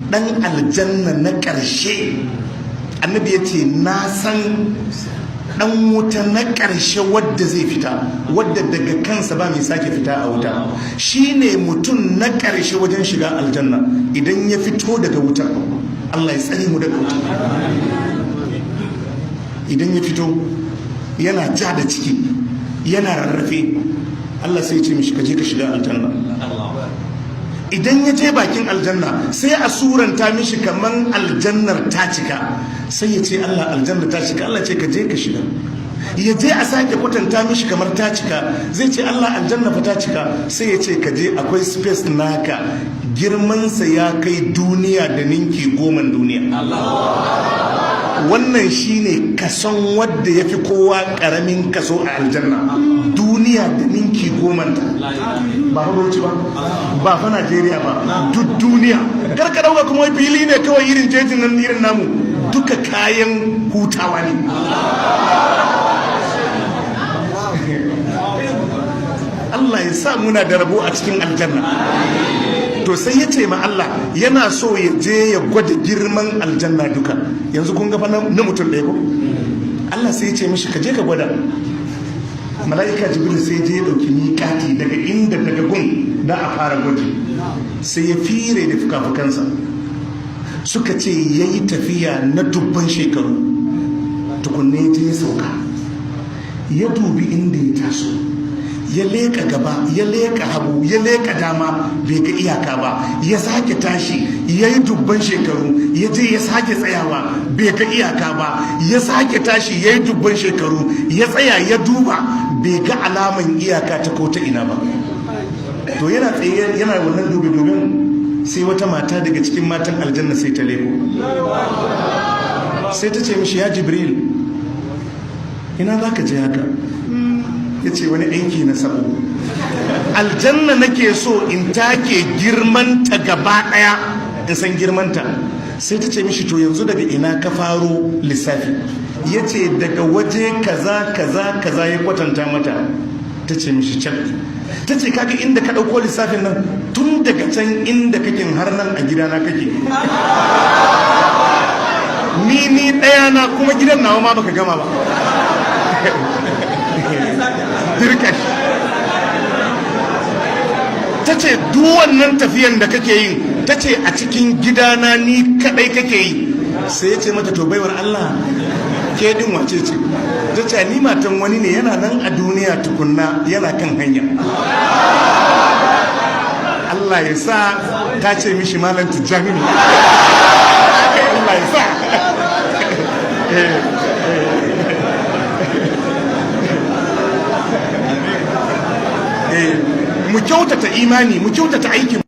Dan aljanna na ƙarshe, Annabi ya ce, na san dan wuta na ƙarshe wadda zai fita, wadda daga kansa ba mai sake fita a wuta, shine mutum na ƙarshe wajen shiga aljanna. Idan ya fito daga wuta, Allah ya tsare mu daga wuta, idan ya fito yana ja da ciki, yana rarrafe, Allah sai ya ce mishi, "Ka je ka shiga aljanna." Idan ya je bakin aljanna, sai a suranta mishi kaman aljannar ta cika. Sai ya ce, "Allah, aljanna ta cika." Allah ce, "Ka je ka shiga." Ya je, a sake kwatanta mishi kamar ta cika. Zai ce, "Allah, aljanna fa ta cika." Sai ya ce, "Ka je, akwai space naka, girmansa ya kai duniya da ninki goman duniya." Wannan shine kason wadda ya fi kowa karamin kaso a aljanna, duniya da ninki gomanta. Ba fa Bauchi ba, ba fa Najeriya ba, duk duniya. Kar ka dauka kuma fili ne kawai irin jejin nan irin namu. Duka kayan hutawa ne. Allah ya sa muna da rabo a cikin aljanna. To, sai ya ce ma Allah yana so ya je ya gwada girman aljanna duka. Yanzu kun ga fa na mutum ɗaya ko? Allah sai ya ce mishi, "Ka je ka gwada." Mala'ika Jibril sai je ya ɗauki miƙati daga inda, daga gun da a fara gwaji, sai ya fire da fuka-fukansa. Suka ce ya yi tafiya na dubban shekaru tukunne, ya je ya sauka, ya dubi inda ya taso, ya leka gaba, ya leka hagu, ya leka dama, bai ga iyaka ba. Ya sake tashi, ya yi dubban shekaru, ya je ya sake tsayawa, bai ga iyaka ba. Ya sake tashi, ya yi dubban shekaru, ya tsaya, ya duba, bai ga alaman iyaka ta ko ta ina ba. To, yana tsaye yana wannan dube-duben, sai wata mata daga cikin matan aljanna sai ta leko, sai ta ce mishi, "Ya Jibril, ina za ka je haka?" Ya ce, "Wani aiki na sabo, aljanna nake so in take girmanta gaba daya, in san girmanta." Sai ta ce mishi, "To, yanzu daga ina ka faro lissafi?" Ya ce, "Daga waje kaza kaza kaza." Ya kwatanta mata. Ta ce mishi, "Can." Ta ce, "Kaga inda ka ɗauko lissafin nan, tun daga can inda kake har nan a gidana kake, ni ɗaya na kuma gidan nawa ma baka gama ba." Dirkash. Ta ce, "Duk wannan tafiyan da kake yi," ta ce, "a cikin gidana ni kadai kake yi." Sai ya ce mata, "To, baiwar Allah, ke din wace ce?" Ta ce, "Ni matan wani ne, yana nan a duniya tukunna, yana kan hanya." Allah ya sa ta ce mishi Malam Tijjani ne. Allah ya sa. Mu kyautata imani, mu kyautata aikin.